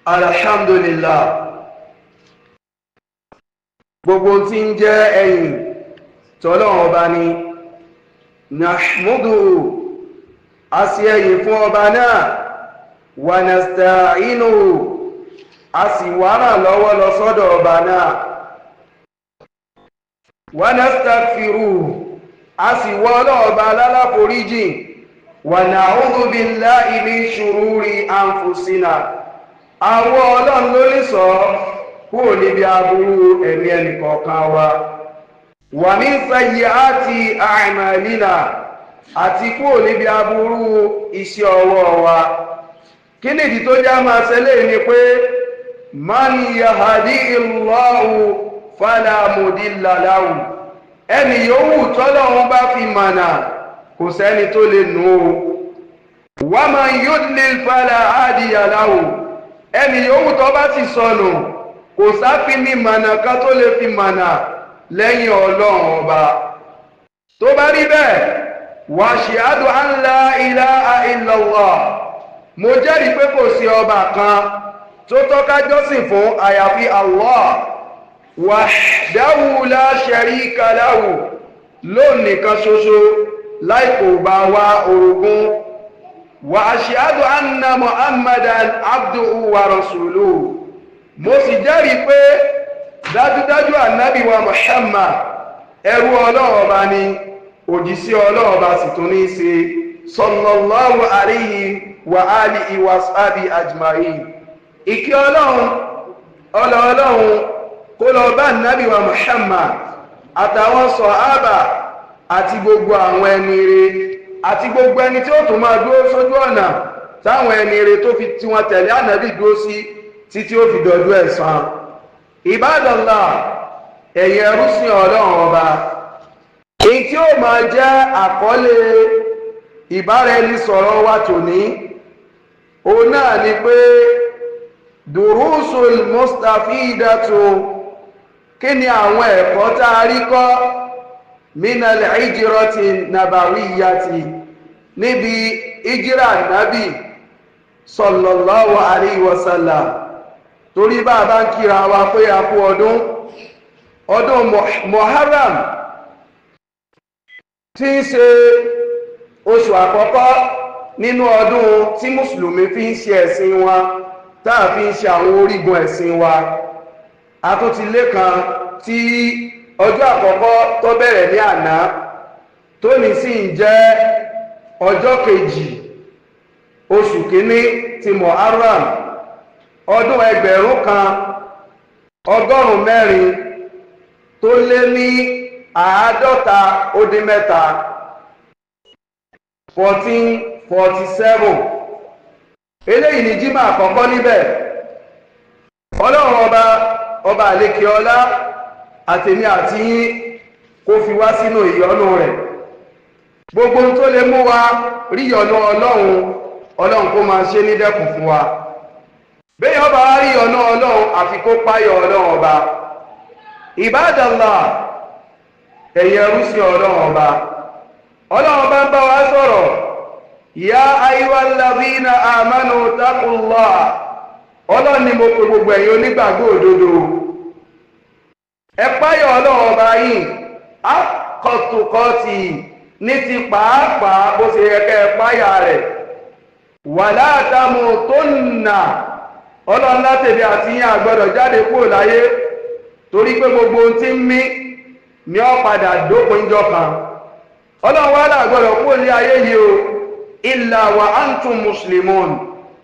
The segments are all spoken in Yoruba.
Alhamdulillah, gbogbo tí ń jẹ́ ẹ̀yìn tọ́lọ́run ọba ni. Nahmudu, a sì ẹ̀yìn fún ọba náà. Wa nasta'inu, a sì wá ràn lọ́wọ́ lọ sọ́dọ̀ ọba náà. Wa nastaghfiru, a sì wọ́ ọlọ́ọ̀ba aláforíjìn. Wa na'udhu billahi min shururi anfusina, àwọn ọlọ́run ló lè sọ kúrò níbi aburú ẹ̀mí ẹnìkọ̀ọ̀kan wa. Wa min sayyiati a'malina, àti kúrò níbi aburú iṣẹ́ ọwọ́ wa. Kí nìdí tó já máa ṣẹlẹ̀ ni pé man yahdihillahu fala mudilla lahu, ẹni yòówù tọ́lọ́run bá fi mọ̀nà kò sẹ́ni tó lè nù ó. Wa man yudlil fala hadiya lahu, ẹni yòówù tó bá ti sọnù kò sáfi ní mọ̀nà kan tó lè fi mọ̀nà lẹ́yìn ọlọ́run ọba. Tó bá rí bẹ́ẹ̀, wa ashhadu an la ilaha illallah, mo jẹ́rìí pé kò sí ọba kan tó tọ́ka jọ́sìn fún àyàfi Allah, wahdahu la sharika lahu, lónìí kan ṣoṣo láì kò bá wa orogún. Wa ashhadu anna muhammadan abduhu wa rasuluhu, mo sì jẹ́rìí pé dájúdájú ànábì wa Muhammad ẹrú Ọlọ́run ọba ni, òjíṣẹ́ Ọlọ́run ọba sì tún ní í ṣe, sallallahu alayhi wa alihi wa sahbihi ajma'in. Ìkẹ́ Ọlọ́run, ọlọ́ Ọlọ́run kó lọ bá ànábì wa Muhammad àtàwọn sọ̀hábà àti gbogbo àwọn ẹni rere àti gbogbo ẹni tí ó tún máa dúró sójú ọ̀nà táwọn ẹni rere tó fi tí wọ́n tẹ̀lé ànábì dúró sí títí ó fi dọ̀jú ẹ̀san. Ìbádọ́lá, ẹ̀yin ẹrúsìn Ọlọ́run ọba, èyí tí ó máa jẹ́ àkọlé ìbáraẹnisọ̀rọ̀ wa tòní, òun náà ni pé durusul mustafidatu, kí ni àwọn ẹ̀kọ́ tá a rí kọ́ minal hijrati nabawiyati, níbi ìjírà nábì sallallahu alayhi wa sallam. Torí bá a bá ń kíra wa pé a kú ọdún ọdún Muharram tí ń ṣe oṣù àkọ́kọ́ nínú ọdún tí mùsùlùmí fi ń ṣe ẹ̀sìn wọn, tá a fi ń ṣe àwọn orígun ẹ̀sìn wa. A tún ti lé kan tí ọjọ́ àkọ́kọ́ tó bẹ̀rẹ̀ ní àná, tóní sì ń jẹ́ ọjọ́ kejì oṣù kínní ti Muharram ọdún 1447, 1447. Eléyìí ni jímọ̀ àkọ́kọ́ níbẹ̀. Ọlọ́run ọba, ọba àlekè ọlá, àtèmi àti yín kó fi wá sínú ìyọ́nú rẹ̀. Gbogbo ohun tó lè mú wa rí ìyọ́nú Ọlọ́run, Ọlọ́run kó máa ṣe ní dẹ́kun fún wa. Bẹ́ẹ̀ ọba wa rí ìyọ́nú Ọlọ́run, àfi kó páyọ̀ Ọlọ́run ọba. Ìbádàlá, ẹ̀yin ẹrúsìn Ọlọ́run ọba, Ọlọ́run ọba ń bá wa sọ̀rọ̀. Ya ayyuhallazina amanu taqullah, Ọlọ́run ni mo pe gbogbo ẹ̀yin onígbàgbọ́ òdodo, ẹ páyọ̀ Ọlọ́run ọba yìí, akọ̀tùkọ̀tì ní ti pàápàá bó ṣe yẹ kẹ́ ẹ páyà rẹ̀. Wala tamutunna, Ọlọ́run látẹ̀bí àti yín àgbọ́dọ̀ jáde kúrò láyé, torí pé gbogbo ohun tí ń mí ni ó padà dópin jọ kan. Ọlọ́run wá láàgbọ́dọ̀ kúrò ní ayé yìí o, illa wa antum muslimun,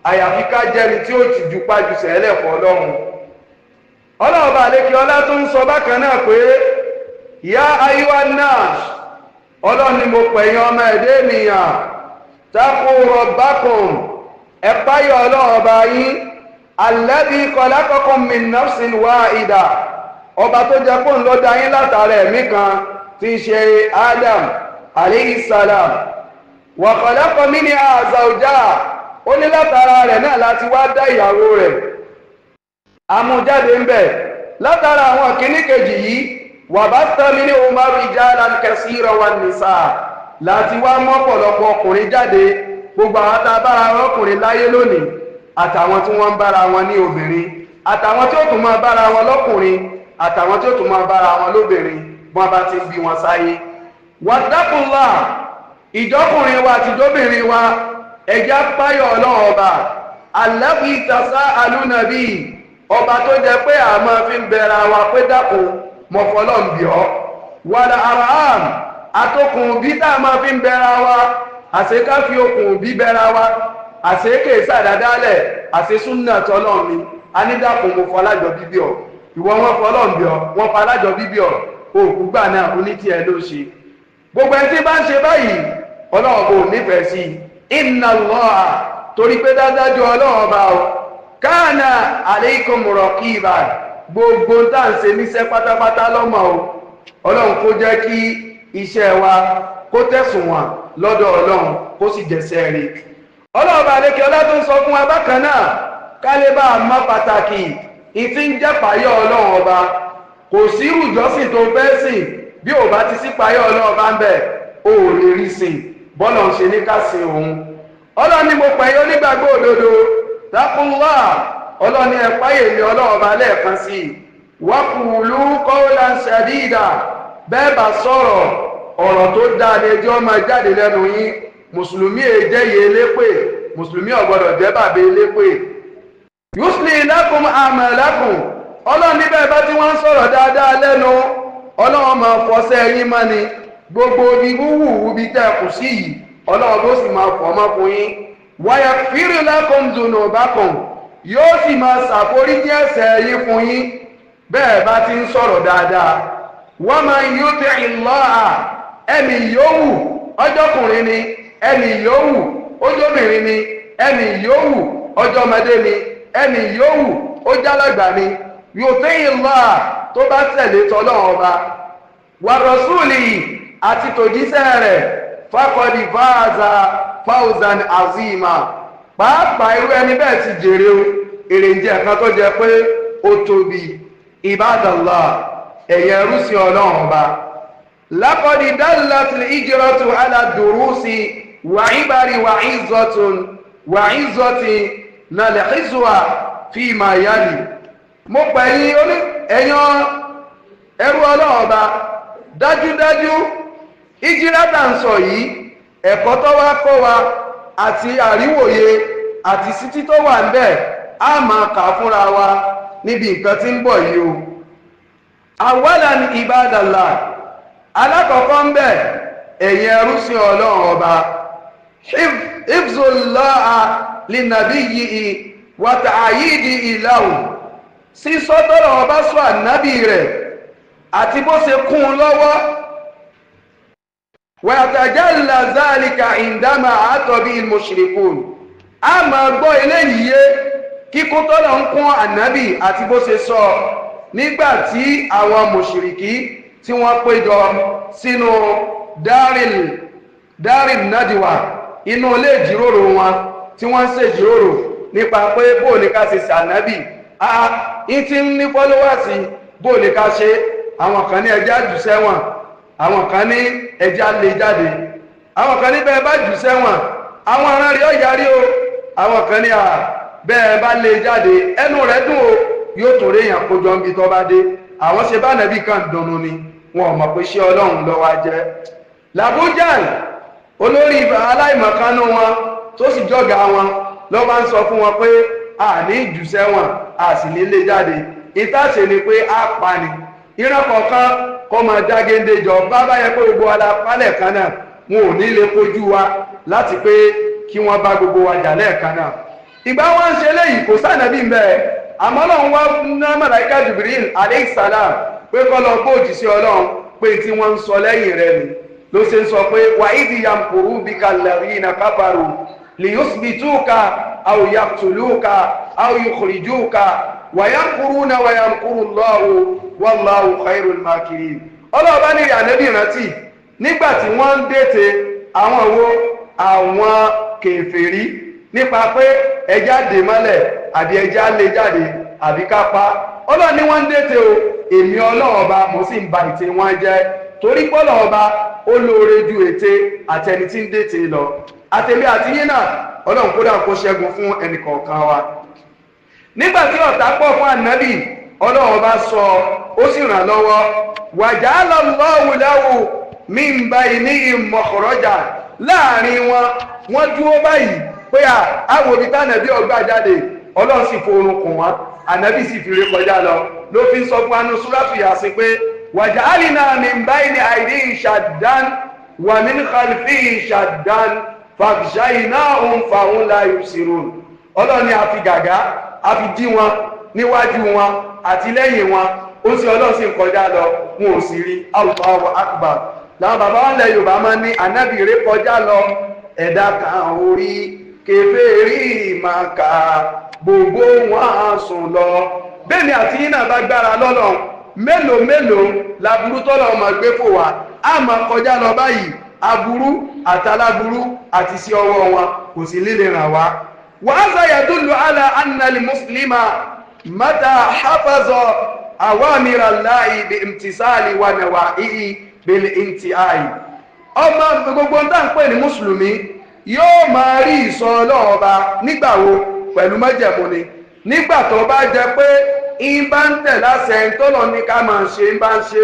àyàfi ká jẹ́ni tí ó ti jupájú sẹ́lẹ̀ fún Ọlọ́run. Ọlọ́ọ̀bà àlékí ọlá tó ń sọ bákan náà pé ya ayyuhan nas, ọlọ́run ni mo pẹ̀yìn ọmọ ẹ̀dẹ́ ènìyàn, taqu rabbakum, ẹ páyà ọlọ́run ọba yín, alladhi khalaqakum min nafsin wahida, ọba tó jẹ́ kó ń lọ dá yín látara ẹ̀mí kan tí í ṣe Adam alayhi salam, wa khalaqa minha zawjaha, ó ní látara rẹ̀ náà láti wá dá ìyàwó rẹ̀ amújáde ń bẹ̀ látara àwọn kìíní kejì yìí, wà bá tẹ́mi ní umaru rijalan kaseeran wan nisaa, láti wá mọ́ ọ̀pọ̀lọpọ̀ ọkùnrin jáde, gbogbo àwọn tá a bára ọkùnrin láyé lónìí àtàwọn tí wọ́n ń bára wọn ní obìnrin, àtàwọn tí ó tún máa bára wọn lọ́kùnrin, àtàwọn tí ó tún máa bára wọn lóbìnrin, bọ́n bá ti bí wọn sáyé. Wattaqullah, ìjọkùnrin wa àtijọ́bìnrin wa, ẹ̀já páyọ̀ ọlọ́run ọba, alladhi tasaaluna bihi, ọba tó jẹ pé a máa fi ń bẹ̀rẹ̀ wa pé dákun mọ̀fọ́lọ́ ń bì ọ́, wàlà arham, àtòkùn bí tá a máa fi ń bẹ̀rẹ̀ wa, àṣeká fi okùn bí bẹ̀rẹ̀ wa, àṣeké sàdádálẹ̀, àṣesúnà tọ́lọ́ mi, a ní dákun mo fọlájọ bíbí ọ, ìwọ wọn fọlọ́ ń bì ọ, wọn fọlájọ bíbí ọ, òkú gbà náà onítìẹ ló ṣe. Gbogbo ẹni tí bá ń ṣe báyìí, ọlọ́run kò nífẹ̀ẹ́ sí i. Inna Allaha, torí pé dájájú ọlọ́run ọba o, káànà alaykum raqiba, gbogbo tá à ń ṣe níṣẹ́ pátápátá lọ́mọ o. Ọlọ́run kó jẹ́ kí iṣẹ́ wa kó tẹ̀sùn wọn lọ́dọ̀ ọlọ́run, kó sì jẹ́sẹ̀ rí. Ọlọ́run bá lékè ọlá tó ń sọ fún wa bákan náà, ká lè bá a mọ pàtàkì ìtí ń jẹ́ payọ́ ọlọ́run ọba. Kò sí irú ìjọsìn tó fẹ́ sìn bí ò bá ti sí payọ́ ọlọ́run ọba ń bẹ̀, o ò lè rí sìn bọ́lọ̀ ń ṣe ní ká sìn òun. Ọlọ́run ni mo pẹ̀yọ́ onígbàgbọ́ òdodo, taqullah, ọlọ́ni ẹ̀páyè mi ọlọ́run ọba lẹ́ẹ̀kan sí i, waqulu qawlan sadida, bẹ́ẹ̀ bá sọ̀rọ̀ ọ̀rọ̀ tó dáa ní ẹjọ́ máa jáde lẹ́nu yín. Mùsùlùmí èjẹ́ yẹ elépè, mùsùlùmí ò gbọ́dọ̀ jẹ́ bàbá elépè. Yusli lakum a'malakum, ọlọ́run níbẹ̀ bá tí wọ́n ń sọ̀rọ̀ dáadáa lẹ́nu, ọlọ́run máa fọṣẹ́ yín mọ́ ni, gbogbo ibi wúwú ibi tẹ́ kù sí yìí, ọlọ́run bó sì máa fọ̀ mọ́ fún yín. Wa yaghfir lakum dhunubakum, yóò sì máa ṣàforíjì ẹ̀ṣẹ̀ yín fún yín bẹ́ẹ̀ bá ti ń sọ̀rọ̀ dáadáa. Wa man yuti'i Allaha, ẹnì yòówù ọjọ́kùnrin ni, ẹnì yòówù ọjọ́bìnrin ni, ẹnì yòówù ọjọ́mọdé ni, ẹnì yòówù ọjàlágbà ni, yuti'i Allaha, tó bá tẹ̀lé tọ́lọ́run ọba wa rasulihi, àti tòjíṣẹ́ rẹ̀, faqad faza fawzan azima, pàápàá irú ẹni bẹ́ẹ̀ ti jèrè o, èrè ń jẹ́ kan tó jẹ pé ó tóbi. Ibadallah, ẹ̀yẹ rúsí ọlọ́run ọba, laqad dallatil hijratu ala durusi wa ibari wa izzatun wa izzati nalhizwa fi ma yali. Mo pẹ̀yìn ẹ̀yàn ẹrú ọlọ́run ọba, dájúdájú ìjírá tá ń sọ yìí, ẹ̀kọ́ tó wá kọ́ wa àti àríwòye àti sítí tó wà ńbẹ̀, á máa kà fúnra wa níbi nǹkan tí ń bọ̀ yìí o. Awalan ibadallah, alákọ̀ọ́kọ́ ń bẹ̀, ẹ̀yin ẹrúsìn ọlọ́run ọba, hifzullaha linabiyyihi wa ta'yidihi lahu, sísọ tọ́lọ̀ ọba sọ ànábì rẹ̀ àti bó ṣe kún un lọ́wọ́. Wa yatajalla zalika indama àtọ̀bí al-mushrikun, a máa gbọ́ eléyìí yé, kíkún tọ́lọ̀ ń kún ànábì àti bó ṣe sọ nígbà tí àwọn mùṣìríkí tí wọ́n péjọ sínú dárìl nadiwa, inú ilé ìjíròrò wọn tí wọ́n ń ṣèjíròrò nípa pé bó ní ká ṣe ṣànábì, a ti ń ní fọ́lọ́wàsí bó ní ká ṣe. Àwọn kan ní ẹja jù sẹ́wọ̀n, àwọn kan ní ẹja lè jáde, àwọn kan ní bẹ́ẹ̀ bá jù sẹ́wọ̀n àwọn ará rí ọ̀yà rí o, àwọn kan ní à bẹ́ẹ̀ bá lè jáde ẹnu rẹ̀ dùn o, yóò tó rí èèyàn kójọ níbi tó bá dé. Àwọn ṣe bá nàbí kan dùnnú ni, wọn ò mọ̀ pé ṣé ọlọ́run ló wá jẹ́. Làbújáì olórí aláìmọ̀kánú wọn tó sì jọ̀gá wọn ló bá ń sọ fún wọn pé a ní jù sẹ́wọ̀n, a sì ní lè jáde, ìtàṣe ni pé a pa ni. Ìran kọ̀ọ̀kan kọ́ máa dá géńdé jọ, bá bá yẹ pé gbogbo wa la pálẹ̀ kan náà, wọn ò ní lè kojú wa láti pé kí wọ́n bá gbogbo wa jà lẹ́ẹ̀kan náà. Ìgbà wọn ń ṣe léyìí, kò sànàbí ń bẹ, Àmọ́ Ọlọ́run wá ná màláíkà Jibril alayhi salam pé kó lọ bó òjíṣẹ́ Ọlọ́run pé tí wọ́n ń sọ lẹ́yìn rẹ̀ ni ló ṣe ń sọ pé wa idh yamkuru bika alladhina kafaru liyusbituka aw yaqtuluka aw yukhrijuka wa yamkuruna wa yamkuru Allahu wallahu khairul makirin. Ọlọ́run bá nílẹ̀ ànábì rántí nígbà tí wọ́n ń dètè àwọn wo àwọn kèfèrí nípa pé ẹja dè mọ́lẹ̀ àbí ẹja lé jáde àbí ká pa. Ọlọ́run ní wọ́n ń dètè o, èmi Ọlọ́run ọba mo sì ń ba ète wọn jẹ́, torí pọ́lọ̀ ọba ó lóore ju ète àtẹni tí ń dètè lọ. Àtẹ̀mí àti yín náà Ọlọ́run kódà kó ṣẹ́gun fún ẹnìkọ̀ọ̀kan wa. Nígbà tí ọ̀tá pọ̀ fún ànábì, Ọlọ́run ọba sọ ó sì ràn lọ́wọ́. Waja'ala Allahu lahu min baynihim makhraja. Láàrin wọn wọ́n dúró báyìí pé àwọn òbí tánàbí ọgbà jáde, Ọlọ́run sì forun kùn wọn, ànábì sì fi ré kọjá lọ. Ló fi ń sọ fún anú súrátù Yásìn pé waja'alna min bayni aydihim shaddan wa min khalfihim shaddan faghshaynahum fahum la yubsirun. Ọlọ́run ni a fi gàgá a fi dí wọn níwájú wọn àti lẹ́yìn wọn, ó sì Ọlọ́run sì ń kọjá lọ, wọn ò sì rí. Allahu akbar. Làwọn bàbá wọn lẹ Yorùbá máa ń ní ànábì ré kọjá lọ, ẹ̀dá kan orí kèfèrí Mákà gbogbo wọn á sùn lọ. Bẹ́ẹ̀ ni àti yín náà bá gbára lọ́lọ́run, mélòó mélòó laburú tọ́lọ̀ máa gbé fò wá, á máa kọjá lọ báyìí, aburú àtàláburú àti sí ọwọ́ wọn kò sí líle ràn wá. Wa hadha yadullu ala anna al-muslima mata hafaza awamira Allahi bi imtisali wa nawahihi bil intihai. Ọmọ gbogbo ń tà ń pè ní mùsùlùmí yóò máa rí ìsọ Ọlọ́run ọba nígbà wo? Pẹ̀lú májẹ̀mú ni. Nígbà tó bá jẹ pé ń bá ń tẹ̀ láṣẹ ìtọ́lọ̀ ní ká máa ṣe ń bá ń ṣe,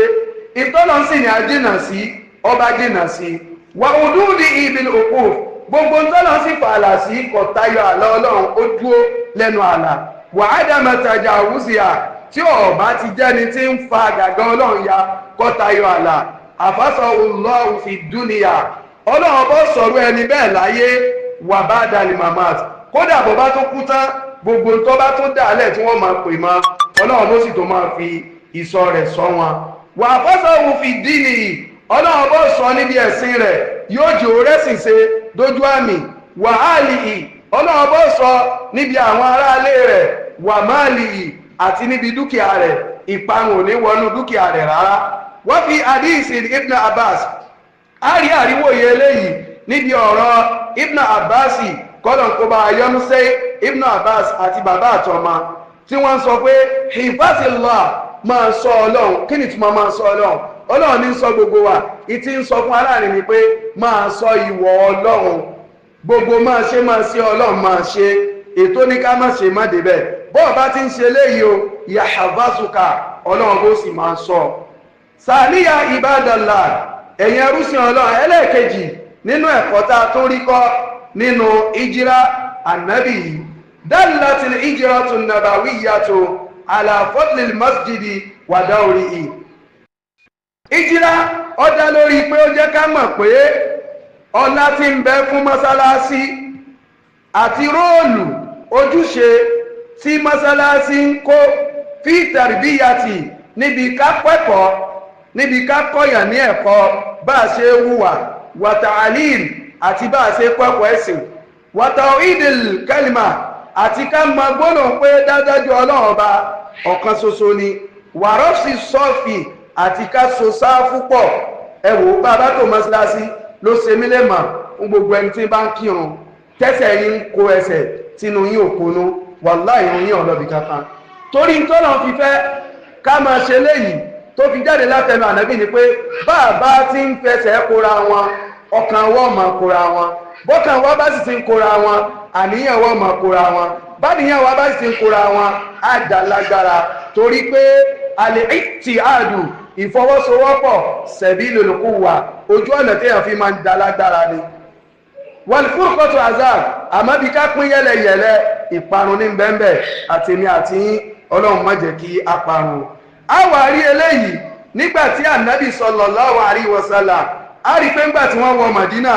ìtọ́lọ̀ sì ní ajínà sí ọba jìnà sí. Wà òdúdí ibil òkú gbogbo ìtọ́lọ̀ sì fààlà sí kò tayọ àlà Ọlọ́run, ó dúró lẹ́nu àlà. Wà á dá mẹ́tajà àwùsíà tí ọba ti jẹ́ni tí ń fa gàgán Ọlọ́run ya kò tayọ àlà. Àfàsọ Allahu fi dúnìyà, Ọlọ́run bọ́ sọ̀rọ̀ ẹni bẹ́ẹ̀ láyé wà bá dalì mamat. Kódà bó bá tó kú tán, gbogbo tó bá tó dàálẹ̀ tí wọ́n máa pè mọ́, Ọlọ́run ló sì tó máa fi ìsọ rẹ̀ sọ wọn. Wà fọ́sọ̀hún fi dínì, Ọlọ́run bó sọ níbi ẹ̀sìn rẹ̀ yóò jò rẹ́sìn ṣe dójú àmì. Wà áàlì ì, Ọlọ́run bó sọ níbi àwọn aráalé rẹ̀, wà máàlì ì àti níbi dúkìá rẹ̀, ìparun ò ní wọnú dúkìá rẹ̀ rárá. Wọ́n fi àdíìsì Ibn Abbas, a rí àríwòye eléyìí níbi ọ̀rọ̀ Ibn Abbas, kọ́lọ̀ kó bá yọ́nú sí Ibn Abbas àti bàbá àtọmọ tí wọ́n sọ pé hifazillah, máa sọ Ọlọ́run. Kí ni túmọ̀ máa sọ Ọlọ́run? Ọlọ́run ní sọ gbogbo wa, ìtí ń sọ fún aláàrin ni pé máa sọ ìwọ̀ Ọlọ́run, gbogbo máa ṣe máa ṣe Ọlọ́run máa ṣe, ètò ní ká má ṣe má débẹ̀. Bọ́ọ̀ bá ti ń ṣe léyìí o, yahfazuka, Ọlọ́run bó sì máa sọ. Sàníyà ibadallah, ẹ̀yin ẹrúsìn Ọlọ́run, ẹlẹ́ẹ̀kejì nínú ẹ̀kọ́ tá a tún rí kọ́ nínú ìjírá ànábì yìí, dallatil hijratu nabawiyyatu ala fadlil masjidi wa dawrihi. Ìjírá ó dá lórí pé ó jẹ́ ká mọ̀ pé ọlá tí ń bẹ fún mọ́sálásí àti róòlù ojúṣe tí mọ́sálásí ń kó fi tarbiyati, níbi ká kẹ́kọ̀ọ́, níbi ká kọ́yàn ní ẹ̀kọ́ bá a ṣe wùwà, wa ta'alim àti bá a ṣe kẹ́kọ̀ọ́ ẹ̀sìn, wa tawhidil kalima àti ká mọ gbọ́dọ̀ pé dájájú Ọlọ́run ọba ọ̀kan ṣoṣo ni, wàrọ́ọ̀sì sọ́ọ̀fì àti ká so sáfù pọ̀. Ẹ wò ó, bàbá tó mọ́ṣáláṣí ló ṣe mí lè mọ̀ fún gbogbo ẹni tí bá ń kírun tẹ́sẹ̀ yín ń kó ẹsẹ̀ tínú yín ò kónú, wàláhì ìrun yín ọ̀lọ́bì kankan. Torí tọ́lọ́ fi fẹ́ ká máa ṣe léyìí tó fi jáde látẹnu ànábì ni pé bàbá tí ń fẹsẹ̀ kóra wọn, ọkàn wọn máa kóra wọn, bọ́kàn wọn bá sì ti ń kóra wọn, àníyàn wọn máa kóra wọn, báníyàn wọn bá sì ti ń kóra wọn, á dà lágbára. Torí pé àlè ìtì àdù ìfọwọ́sowọ́pọ̀ sabilul quwwa, ojú ọ̀nà téèyàn fi máa ń da lágbára ni. Wal furqatu azab, àmọ́ bí ká pín yẹ́lẹyẹ̀lẹ ìparun ní bẹ́ńbẹ́, àtèmi àti yín Ọlọ́run má jẹ́ kí a parun. A wà rí eléyìí nígbà tí ànábì sallallahu alaihi wasallam, a rí pé ńgbà tí wọ́n wọ Màdínà,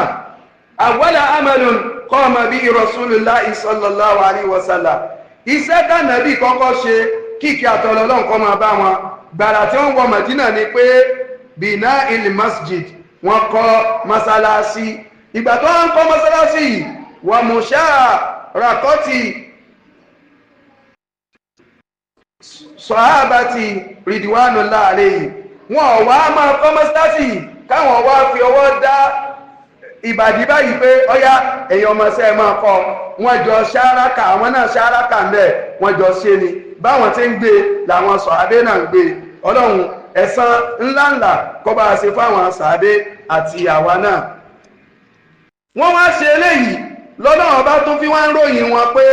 awwala amalun qama bihi rasulullahi sallallahu alaihi wasallam, Iṣẹ́ tànàbí kọ́kọ́ ṣe kíkì àtọ̀lọ́ ọlọ́run kọ́ máa bá wọn gbàrà tí wọ́n wọ Mẹdínà ni pé bìnà il masjid, wọ́n kọ́ mọ́sálásí. Ìgbà tó ń kọ́ mọ́sálásí yìí, wà mùsà rakọ́tì sọ̀hábàtì rìdíwánù láàrin yìí, wọn ò wá máa kọ́ mọ́sálásí yìí káwọn wá fi ọwọ́ dá ìbàdí báyìí pé ọyá èèyàn ọmọọṣẹ́ máa kọ́. Wọ́n jọ ṣáraka, àwọn náà ṣáraka ń bẹ̀, wọ́n jọ ṣe ni. Báwọn ti ń gbé làwọn sọ̀hábé náà ń gbé. Ọlọ́run ẹ̀san ńláńlá kó bá a ṣe fáwọn sàábé àti àwa náà. Wọ́n wá ṣe eléyìí lọ́lọ́run bá tún fi wá ń ròyìn wọn pé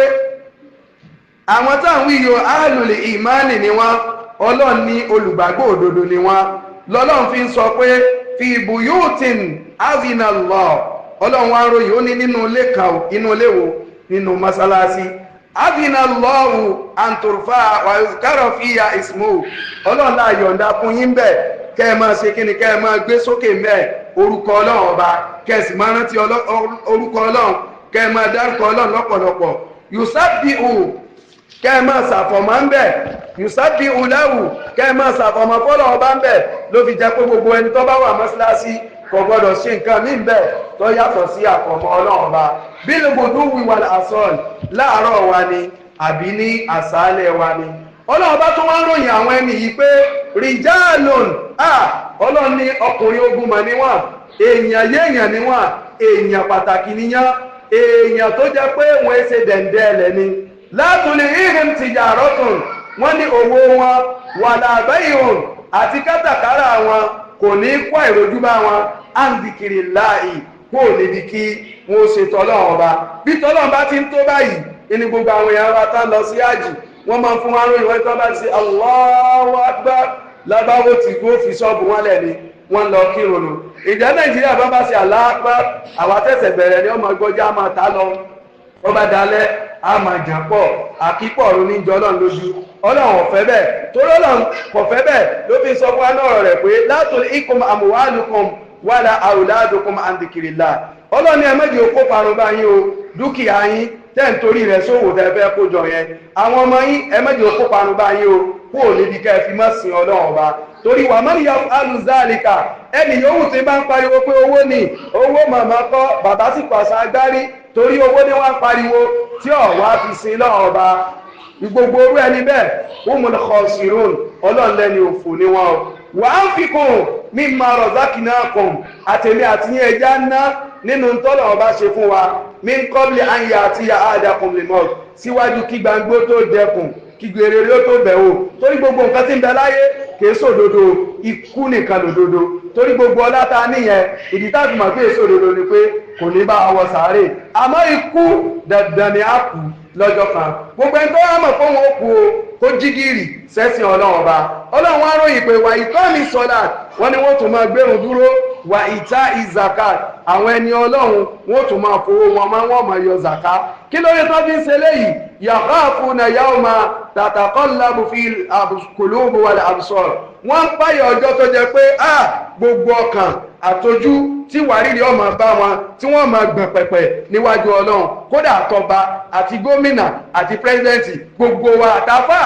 àwọn táwọn wíyo áàlùlì ìmánì ni wọ́n, ọlọ́run ní olùgbàgbọ́ òdodo ni wọ́n. Lọ́lọ́run fi ń sọ pé fi buyutin azina Allah, ọlọ́run wá ń ròyìn ó ní nínú ilé kan, inú ilé wo? Nínú mọ́sálásí. Azina Allahu anturfa wa yuzkara fiya ismuhu, ọlọ́run láà yọ̀ǹda fún yín bẹ́ẹ̀ kẹ́ ẹ máa ṣe kíni, kẹ́ ẹ máa gbé sókè mẹ́ẹ̀ orúkọ ọlọ́run ọba, kẹ́ ẹ sì máa rántí orúkọ ọlọ́run, kẹ́ ẹ máa dárúkọ ọlọ́run lọ́pọ̀lọpọ̀. Yusabbihu, kẹ́ ẹ máa ṣàfọ̀mọ́ ń bẹ̀. Yusabbihu lahu, kẹ́ ẹ máa ṣàfọ̀mọ́ fọ́lọ́ ọba ń bẹ̀. Ló fi jẹ́ pé gbogbo ẹni tó bá wà mọ́ṣáláṣí kò gbọ́dọ̀ ṣe nǹkan míì bẹ́ẹ̀ tó yàtọ̀ sí àfọ̀mọ́ ọlọ́run ọba. Bil-ghuduwwi wal-asal, láàárọ̀ wa ni àbí ní àṣálẹ́ wa ni. Ọlọ́run bá tún wá ń ròyìn àwọn ẹni yìí pé rìjálòn, à ọlọ́run ní ọkùnrin ogun mọ̀ níwọ̀n, èèyàn yéèyàn níwọ̀n, èèyàn pàtàkì níyàn, èèyàn tó jẹ́ pé wọ́n ṣe dẹ̀ǹdẹ̀ ẹlẹ̀ ni. Látùlì ìhìn tìjàrọ́tùn, wọ́n ní owó wọn wà láàbẹ̀yìn àti kátàkárà wọn kò ní kó àìrójú bá wọn, àǹdìkìrì láàyè kó níbi kí wọ́n ṣe tọ́lọ́run ọba. Bí tọ́lọ́run bá ti ń tó báyìí ní gbogbo àwọn èèyàn wa tán lọ sí àjì, wọ́n máa ń fún wa lóyún wọ́n tó bá ti ṣe Allahu Akbar lábáwò tí gbó fi ṣọ́ọ̀bù wọn lẹ̀ ni wọ́n lọ kírun nù. Ìjà Nàìjíríà bá bá ṣe Allahu Akbar, àwa tẹ̀sẹ̀ bẹ̀rẹ̀ ni ọmọ gbọ́jà máa ta lọ, ó bá dalẹ̀ a máa jà pọ̀, àkípọ̀ ọ̀run ní jọ ọlọ́run lójú. Ọlọ́run ọ̀fẹ́ bẹ́ẹ̀, torí ọlọ́run kò fẹ́ bẹ́ẹ̀ ló fi sọ fún wa náà rẹ̀ pé látò ikum amwalukum wala auladukum an dhikrillah. Ọlọ́run ní ẹ má jẹ́ ó kó parun bá yín o, dúkìá yín tẹ́ ń torí rẹ̀ sówò tẹ́ fẹ́ kó jọ yẹn, àwọn ọmọ yín ẹ má jẹ́ ó kó parun bá yín o, kú ò níbi kẹ́ ẹ fi má sin ọlọ́run ọba. Torí wà man yaf'alu zalika, ẹnì yòówù tí bá ń pariwo pé owó ni owó màmá kọ́, bàbá sì pàṣẹ agbárí torí owó ni wọ́n ń pariwo tí ọ̀wá fi sin lọ́run ọba, gbogbo orú ẹni bẹ́ẹ̀ humul khasirun, ọlọ́run lẹ́ni òfò ni wọ́n o. Wa anfiqu mimma razaqnakum, àtẹ̀mí àti yín ẹja ná nínú tọ́lọ̀ ọba ṣe fún wa, min qabli an ya'tiya ahadakumul maut, síwájú kí gbàngbó tó dẹkùn, kí gbèrè ó tó bẹ̀ wò. Torí gbogbo nǹkan tí ń bẹ láyé kìí sòdodo, ikú nìkan lòdodo. Torí gbogbo ọlá ta níyẹn, ìdí tá a fi mọ̀ pé èso òdodo ni pé kò ní bá wọ sàárè, àmọ́ ikú dandan ni a kú lọ́jọ́ kan. Gbogbo ẹni tó wá mọ̀ fóun ó kú o, kó jí gìrì sẹ́sìn ọlọ́run ọba. Ọlọ́run wá ròyìn pé wà ìkọ́ mi sọ́lá, wọ́n ní wọ́n tún máa gbérun dúró, wà ìta ìzàkà, àwọn ẹni ọlọ́run wọ́n tún máa fowó wọn máa wọ́n máa yọ zàká. Kí ló dé tó fi ń ṣe léyìí? Yakhafuna yawma tataqallabu fi al-qulubu wal absar. Wọ́n ń páyà ọjọ́ tó jẹ́ pé gbogbo ọkàn àtọjú tí wàrírí ọmọ bá wọn tí wọ́n máa gbọ̀n pẹ̀pẹ̀ níwájú ọlọ́run. Kódà àtọba àti gómìnà àti pírẹsidẹ́ǹtì, gbogbo wa àtàfà,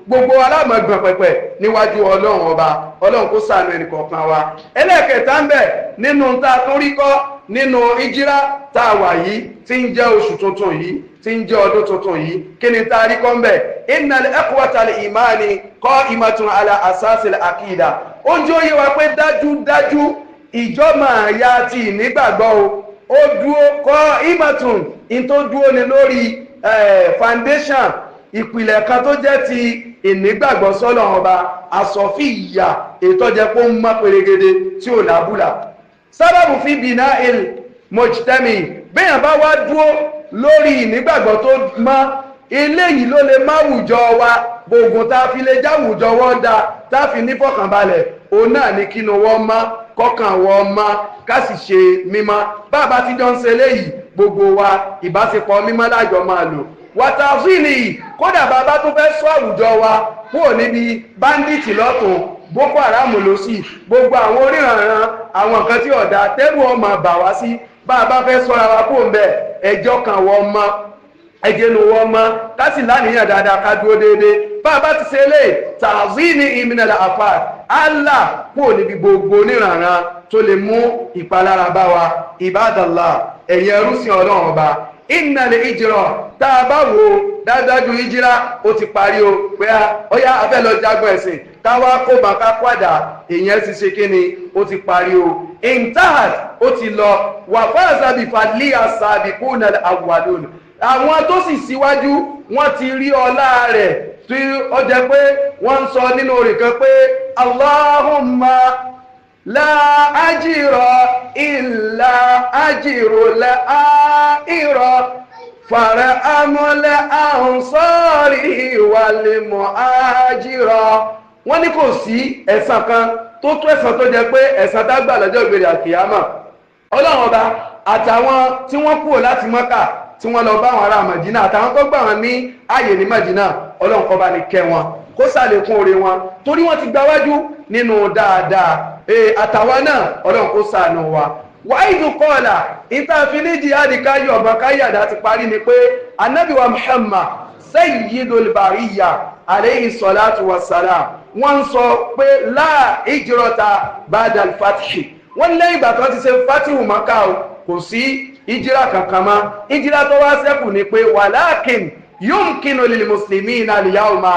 gbogbo wa la máa gbọ̀n pẹ̀pẹ̀ níwájú ọlọ́run ọba. Ọlọ́run kó ṣàánú ẹnì kọ̀ọ̀kan wa. Ẹlẹ́ẹ̀kẹta ń bẹ nínú tá a tún rí kọ́ nínú ìjírá tá a wà yìí tí ń jẹ́ oṣù tuntun yìí, tí ń jẹ́ ọdún tuntun yìí, kí ni tá a rí kọ́ ń bẹ? Innal ikhwatal imani qa'imatun ala asasil aqida. Ó ń jẹ́ ó yé wa pé dájúdájú ìjọ́mọ̀ àyà ti ìnígbàgbọ́ o, ó dúó kọ́ ìmọ̀tún in tó dúó ni lórí foundation ìpìlẹ̀ kan tó jẹ́ ti ìnígbàgbọ́ sọ́lọ̀ ọba, àsọ̀fí ìyà ètò jẹ́ pé ó ń mọ́ perégedé tí ò lábúlà. Sábàbù fi bìnà il mojtemi, béèyàn bá wá dúó lórí ìnígbàgbọ́ tó mọ́, eléyìí ló lè má wùjọ wa, gbogbo tá a fi lè jáwùjọ wọ́n da tá a fi nífọ̀kànbalẹ̀, òun náà ní kínú wọ́n mọ́, kọ́kàn wọ́n mọ́, ká sì ṣe mímọ́. Bàbá tí jọ ń ṣe léyìí, gbogbo wa ìbáṣepọ̀ mímọ́ lájọ máa lò. Wàtàfíìlì, kódà bàbá tó fẹ́ sọ àwùjọ wa kúrò níbi báńdíìtì lọ́tún, Boko Haram ló sì, gbogbo àwọn oríranran àwọn nǹkan tí ọ̀dà tẹ́rù ọmọ bà wá sí, bàbá fẹ́ sọ́ra wa kúrò ń bẹ̀, ẹjọ́ kan wọ́n mọ́. Ẹjẹ́ nu wọ́n mọ́, ká sì láníyàn dáadáa, ká dúró déédéé. Bá a bá ti ṣe lè tààzí ní ìmìnira àfà Allah kúrò níbi gbogbo oníranran tó lè mú ìpalára bá wa. Ibadallah, ẹ̀yin ẹrúsìn Ọlọ́run Ọba, innal hijra, tá a bá wo dájúdájú ìjírá ó ti parí o, pé ọyá afẹ́ lọ jagun ẹ̀sìn, káwá kó bá ká padà, ìyẹn ti ṣe kíni, ó ti parí o. Intahat, ó ti lọ. Wà fáàzàbí fàlíyà sàbíkúnà àwàlónì, àwọn tó sì síwájú wọ́n ti rí ọlá rẹ̀, tí ó jẹ́ pé wọ́n ń sọ nínú orin kan pé Allahumma la ajira illa ajiru la aira fara amọ́lẹ̀ ansari wal muhajira. Wọ́n ní kò sí ẹ̀san kan tó tó ẹ̀san tó jẹ́ pé ẹ̀san dágbà lọ́jọ́ ìgbèrè àkìyámà. Ọlọ́run Ọba àtàwọn tí wọ́n kúrò láti Mọ́kà tí wọ́n lọ bá àwọn ará Mọ̀dínà, àtàwọn tó gbà wọn ní ààyè ní Mọ̀dínà, Ọlọ́run kó bá ní kẹ́ wọn, kó ṣàlékún oore wọn, torí wọ́n ti gbáwájú nínú dáadáa. Àtàwọn náà Ọlọ́run kó ṣàánú wa. Wàhídù kọ́ọ̀là ìtàfin ní jihadi káyọ̀ ọ̀bọ̀n káyàdá ti parí ni pé Ànábì wa Muhammad sayyidul bariyya alayhi salatu wassalam, wọ́n ń sọ pé la hijrata ba'dal fathi. Wọ́n lẹ́yìn ìgbà tó ti ṣe fatihu Mákà o, kò sí ìjírà kankan mọ́. Ìjírà tó wá ṣẹ́kù ni pé walakin yumkinu lil muslimina al-yawma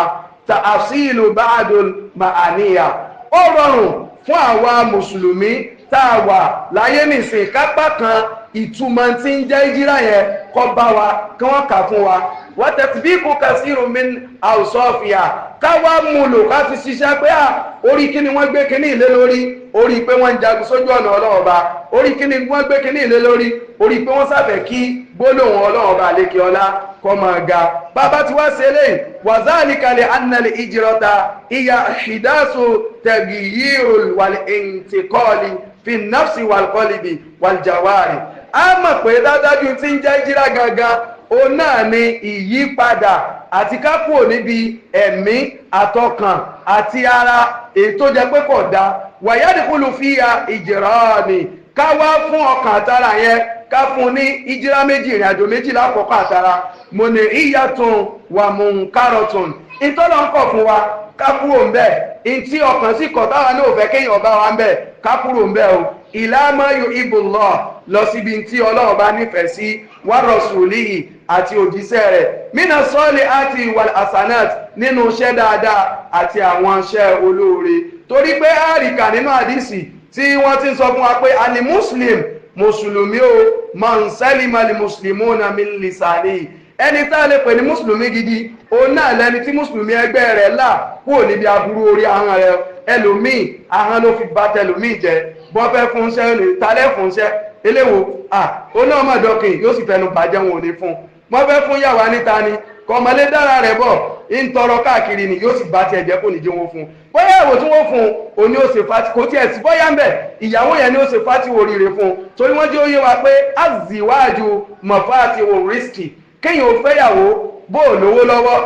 ta'asilu ba'dul ma'aniya. Ó rọrùn fún àwa mùsùlùmí tá a wà láyé nìsín kápá kan ìtumọ̀ tí ń jẹ́ ìjírà yẹn kọ́ bá wa, kí wọ́n kà fún wa. Wa tatbiqu kasiru min awsafiha, káwá mú lò ká fi ṣiṣẹ́ pé à orí kí ni wọ́n gbé kíní ìlé lórí, orí pé wọ́n ń jagun sójú ọ̀nà Ọlọ́run Ọba, orí kí ni wọ́n gbé kíní ìlé lórí, orí pé wọ́n sáfẹ́ kí gbólóhùn Ọlọ́run Ọba àlékè ọlá kọ́ máa ga. Bàbá tí wá ṣe eléyìí, wazalika li anna al-hijrata hiya hidasu taghyirul wal intiqali fi nafsi wal qalbi wal jawari. A mọ̀ pé dájájú tí ń jẹ́ ìjírá gangan, òun náà ni ìyípadà àti ká kúrò níbi ẹ̀mí àtọkàn àti ara èyí tó jẹ́ pé kò dáa. Wàyádìkúlù fíya ìjìrá ni ká wá fún ọkàn àtara yẹn, ká fún ní ìjírá méjì, ìrìn àjò méjì lákòókò àtara. Mọ̀nà ìyàtún wà mùnkárọ̀tún, ìtọ́lọ̀ ń kọ̀ fún wa ká kúrò ń bẹ̀, ntí ọkàn sì kọ̀ táwa náà ò fẹ́ kéèyàn bá wa ń bẹ̀, ká kúrò ń bẹ̀ o. Ìlàmọ́yò ibùlọ̀, lọ síbi tí Ọlọ́run bá nífẹ̀ẹ́ sí, wa rasulihi, àti òjíṣẹ́ rẹ̀, mina sọ́ọ̀lì àti wal hasanat, nínú iṣẹ́ dáadáa àti àwọn iṣẹ́ olóore. Torí pé àríkà nínú àdìsí tí wọ́n ti ń sọ fún wa pé àní muslim, mùsùlùmí o, man salima al muslimuna min lisanihi, ẹni tá a lè pè ní mùsùlùmí gidi, òun náà lẹni tí mùsùlùmí ẹgbẹ́ rẹ̀ là kúrò níbi aburú orí ahọ́n rẹ̀. Ẹlòmíì ahọ́n ló fi bà tẹlòmíì jẹ́, bọ́n fẹ́ fún iṣẹ́ lè talẹ́ fún iṣẹ́ eléwo, à ó náà mọ̀ dọ́kìn yóò sì fẹnu bàjẹ́, wọn ò ní fún un. Wọ́n fẹ́ fún yàwá níta ni kọ̀mọ́lé dára rẹ̀ bọ̀ ń tọrọ káàkiri ni, yóò sì bá tiẹ̀ jẹ́ kó ní jẹ́ wọn fún un. Bóyá ìwò tí wọ́n fún un òní ó ṣe fati, kò tiẹ̀ sí bóyá ń bẹ̀ ìyàwó yẹn ni ó ṣe fati oríire fún un, torí wọ́n jẹ́ ó yé wa pé aziwájú mọ̀fáàtì ò rísìkì, kéèyàn ò fẹ́yàwó bó ò lówó lọ́wọ́,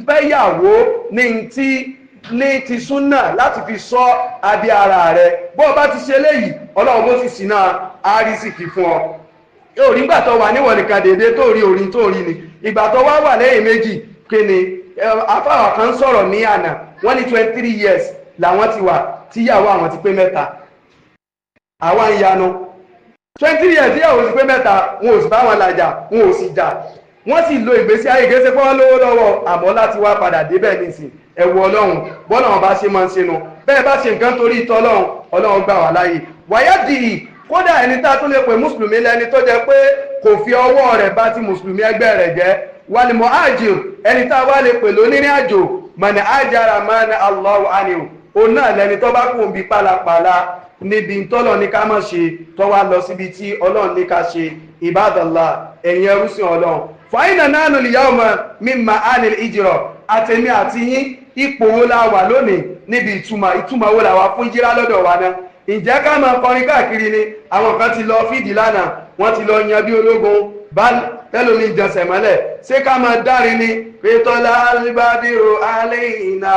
fẹ́yàwó ní ti ní ti súnà láti fi sọ abẹ́ ara rẹ̀. Bó o bá ti ṣe léyìí, Ọlọ́run bó sì ṣìnà àrísìkì fún ọ. Yóò rí ìgbà tó wà níwọ̀n nìkan déédéé tó rí orin tó rí ni, ìgbà tó wá wà lẹ́yìn méjì kí ni afáwà kan sọ̀rọ̀ ní àná, wọ́n ní 23 years làwọn ti wà tíyàwó àwọn ti pé mẹ́ta. Àwa ń yanu 23 years tíyàwó ti pé mẹ́ta, wọn ò sì bá wọn làjà, wọn ò sì jà, wọ́n sì lo ìgbésí ayé gẹ́sẹ́ pé wọ́n lówó lọ́wọ́, àmọ́ láti wá padà débẹ̀ nísìn. Ẹ̀wù Ọlọ́run bọ́lá wọn bá ṣe máa ń ṣe nu, bẹ́ẹ̀ bá ṣe nǹkan torí ìtọ́ Ọlọ́run, Ọlọ́run gbà wá láàyè. Wáyádìí kódà ẹni tá a tún lè pè mùsùlùmí lẹni tó jẹ́ pé kò fi ọwọ́ rẹ̀ bá ti mùsùlùmí ẹgbẹ́ rẹ̀ jẹ́. Wàlìmọ̀ àjò, ẹni tá a wá lè pè lónírìn àjò, mọ̀nà àjàrà mọ́nà Allahu anhu, òun náà lẹni tó bá kù ń bi pálapàla níbi tọ́lọ̀ ní ká má ṣe, tó wá lọ síbi tí Ọlọ́run ní ká ṣe. Ibadallah, ẹ̀yin ẹrúsìn Ọlọ́run, fàáyínà náà nù lìyàwó mímà ánìl ìjìrọ̀, àtẹ̀mí àti yín, ipò wo la wà lónìí níbi ìtumọ̀, ìtumọ̀ wo la wà fún ìjírá lọ́dọ̀ wa náà? Ǹjẹ́ ká máa kọrin káàkiri ni? Àwọn kan ti lọ fídì lánàá, wọ́n ti lọ yan bí ológun bá tẹ́lómi jẹsẹ̀ mọ́lẹ̀. Ṣé ká máa dárin ni pétọ́lá alibadiru aléìna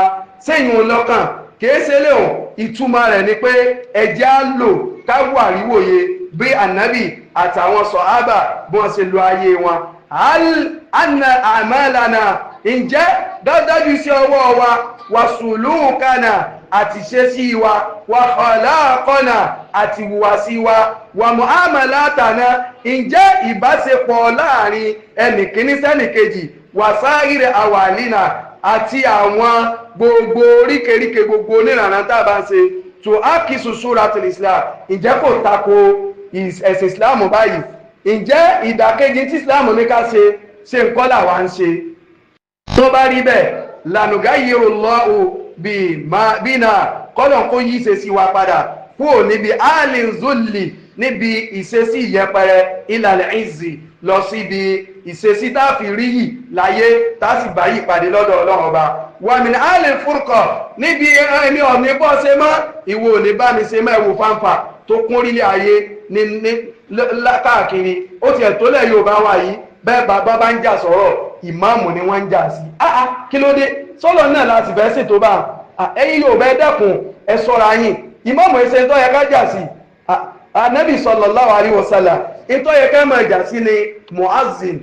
sẹ́yìn lọ́kàn? Kìí ṣe léhùn. Ìtumọ̀ rẹ̀ ni pé ẹjẹ́ á lò ká wà ríwòye bí ànábì àtàwọn sọ̀hábà bí wọ́n ṣe lo ayé wọn. Anna a'malana, ǹjẹ́ dájúdájú sí ọwọ́ wa, wa sulukana, àti ṣe sí wa, wa khalaqana, àti wùwàsí wa, wa muamalatana, ǹjẹ́ ìbáṣepọ̀ láàrin ẹnìkíní sẹ́nìkejì, wa sa'iri awalina, àti àwọn gbogbo oríkèéríkèé gbogbo onírànà tá a bá ń ṣe, tó akisu suratul Islam, ǹjẹ́ kò tako ẹ̀sìn Islam báyìí? Ǹjẹ́ ìdàkejì tí Islam ní ká ṣe ṣe nǹkan làwa ń ṣe? Tó bá rí bẹ́ẹ̀, lànùgáyìrò lọ́hùn bínà, kọ́lọ̀ kó yí ìṣesí wa padà kúrò níbi alinzulli, níbi ìṣesí ìyẹpẹrẹ, ìlàlẹ̀ ìzì, lọ síbi ìṣesí tá a fi rí yìí láyé, tá a sì bá yìí pàdé lọ́dọ̀ Ọlọ́run Ọba. Wàmí alẹ́ fúrukọ̀, níbi ẹni ọ̀ní bọ́ ṣe mọ́, ìwọ ò ní bá mi ṣe mọ́. Ẹ̀wò fanfa tó kún orílẹ̀ ayé ní káàkiri. Ó tiẹ̀ tó lẹ̀ Yorùbá wa yìí bẹ́ẹ̀, bàbá bá ń jà sọ̀rọ̀, ìmáàmù ni wọ́n ń jà sí. Kí ló dé? Sọ́lọ̀ náà láti fẹ́ ṣètò bá ẹ̀yin Yorùbá, ẹ dẹ́kun, ẹ ṣọ́ra yín. Ìmáàmù ẹsẹ̀ tó yẹ ká jà sí. Ànábì sallallahu alaihi wasallam, ìtọ́ yẹ ká máa jà sí ni muazzin,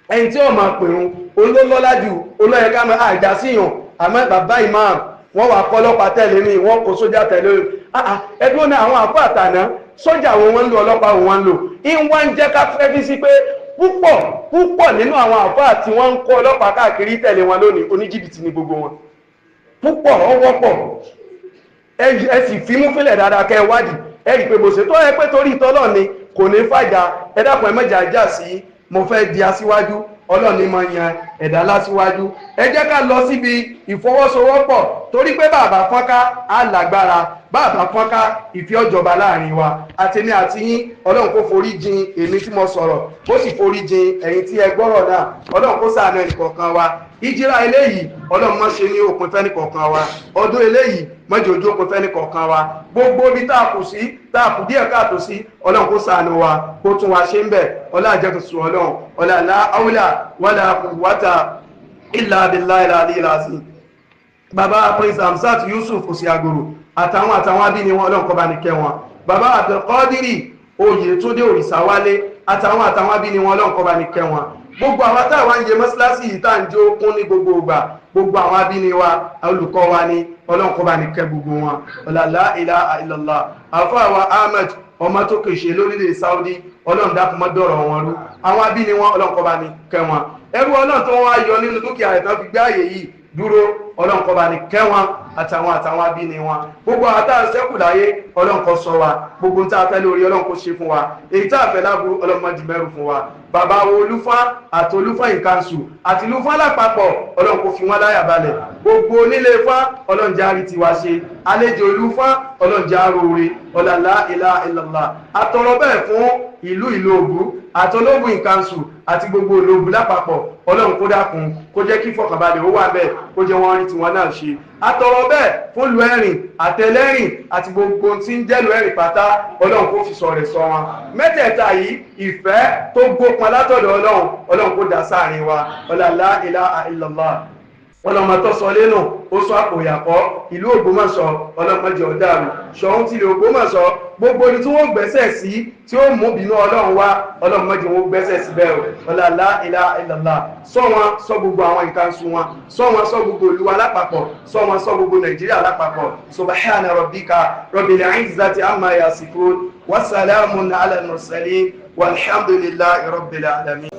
ẹni tí ó máa pèrún, olólọ́lá jù, olóyẹ ká máa jà sí yàn. Àmọ́ bàbá ìmáàmù, wọ́n wà kọ́ ọlọ́pàá tẹ̀lé mi, wọ́n kó sójà tẹ̀lé mi. Ẹdúró náà, àwọn àfọ àtàná, sójà wo wọ́n ń lò, ọlọ́pàá wo wọ́n ń lò? Ìwọ́n ń jẹ́ ká fẹ́ fi sí pé púpọ̀ púpọ̀ nínú àwọn àfọ àti wọ́n ń kó ọlọ́pàá káàkiri tẹ̀lé wọn lónìí, oníjìbìtì ni gbogbo wọn. Púpọ̀ ọwọ́pọ̀. Ẹ sì fimú fílẹ̀ dáadáa kẹ́ ẹ wádìí, ẹ rí i pé bó ṣe tó ẹ pé torí ìtọ́lọ́ ni kò ní fàjà. Ẹ dákun, ẹ mẹ́jà já sí mo fẹ́ di aṣíwájú. Ọlọ́run ní máa yan ẹ̀dá lásíwájú. Ẹ jẹ́ ká lọ síbi ìfọwọ́sowọ́pọ̀, torí pé bàbá fọ́nká á lágbára, bàbá fọ́nká ìfẹ́ ọ̀jọba láàrin wa àtèmi àti yín. Ọlọ́run kó forí jìn èmi tí mo sọ̀rọ̀, kó sì forí jìn ẹ̀yin tí ẹ gbọ́rọ̀ náà. Ọlọ́run kó ṣàánú ẹnìkọ̀ọ̀kan wa. Ìjírá eléyìí, Ọlọ́run má ṣe ní òpin fẹ́nìkọ̀ọ̀kan wa. Ọdún eléyìí, má jẹ́ ojú òpin fẹ́nìkọ̀ọ̀kan wa. Gbogbo ibi tá a kù sí, tá a kù díẹ̀ káàtó sí, Ọlọ́run kó ṣàánú wa, kó tún wa ṣe ń bẹ̀. Ọlá àjẹkùsùn Ọlọ́run, ọlá la hawla wala quwwata illa billahi al-aliyyil azim. Bàbá Prince Hamzat Yusuf Òsì-Àgòrò àtàwọn abíní wọn, Ọlọ́run kó bá ní kẹ́ wọn. Bàbá Abdulkadiri Oyètúndé Òrìṣàwálé àtàwọn abíní wọn, Ọlọ́run kó bá ní kẹ́ wọn. Gbogbo àwọn táwa ń yẹ mọ́ṣáláṣí yìí tá à ń jó kún ní gbogbo ìgbà, gbogbo àwọn abíní wa, olùkọ́ wa ní, Ọlọ́run kó bá ní kẹ́ gbogbo wọn. La ilaha illallah. Àfọ àwa Ahmed ọmọ tó kèṣe lórílẹ̀ Saudi, Ọlọ́run dákun mọ́ dọ̀rọ̀ wọn rú. Àwọn abíní wọn, Ọlọ́run kó bá ní kẹ́ wọn. Ẹrú Ọlọ́run tó wọ́n á yọ nínú dúkìá rẹ̀ tán fi gbé àyè yìí dúró, Ọlọ́run kó bá ní kẹ́ wọn àtàwọn abíní wọn. Gbogbo àwọn tá a ṣẹ́kù láyé, Ọlọ́run kó ṣọ́ wa. Gbogbo tá a fẹ́ lórí, Ọlọ́run kó ṣe fún wa. Èyí tá a fẹ́ láburú, Ọlọ́run má di mẹ́rù fún wa. Bàbá wo Olúfá àti Olúfá ìkànsù àti Olúfá lápapọ̀, Ọlọ́run kó fi wọ́n láyà balẹ̀. Gbogbo onílé Ifá, Ọlọ́run jẹ́ àrí tiwa ṣe. Àlejò Olúfá, Ọlọ́run jẹ́ àròore. Ọ̀làlá ilaha illallah. Àtọ̀rọ̀ bẹ́ẹ̀ fún ìlú Ìlóògù àtológun ìkànsù àti gbogbo Olóògùn lápapọ̀. Ọlọ́run kó dákun, kó jẹ́ kí ìfọ̀kànbalẹ̀ ó wà bẹ́ẹ̀, kó jẹ́ wọ́n rí tiwọn náà ṣe. Àtọ̀rọ̀ bẹ́ẹ̀ fún ìlú Ẹ̀rìn àtẹlẹ́rìn àti gbogbo tí ń jẹ́ ìlú Ẹ̀rìn pátá, Ọlọ́run kó fi sọ rẹ̀ sọ wọn. Mẹ́tẹ̀ẹ̀ta yìí, ìfẹ́ tó gbópọn látọ̀dọ̀ Ọlọ́run, Ọlọ́run kó dà sáàrin wa. Ọlá ilaha illallah. Ọlọ́mọ tó sọ lẹ́nu, ó sọ àpò ìyàkọ́ ìlú Ògbómọ̀ṣọ́, ọlọ́mọdé ọ̀dàrú ṣọ̀ún tilẹ̀ Ògbómọ̀ṣọ́. Gbogbo ibi tí wọ́n gbẹ́sẹ̀ sí tí ó mú bínú Ọlọ́run wá, ọlọ́mọdé wọn gbẹ́sẹ̀ síbẹ̀ o. Ọlá la ilaha illallah. Sọ wọn, sọ gbogbo àwọn nǹkan sun wọn, sọ wọn, sọ gbogbo ìlú wa lápapọ̀, sọ wọn, sọ gbogbo Nàìjíríà lápapọ̀. Subhana rabbika rabbil izzati amma yasifun, wasalamun ala al-mursalin, walhamdulillahi rabbil alamin.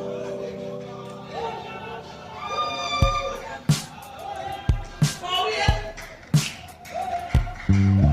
Mm-hmm.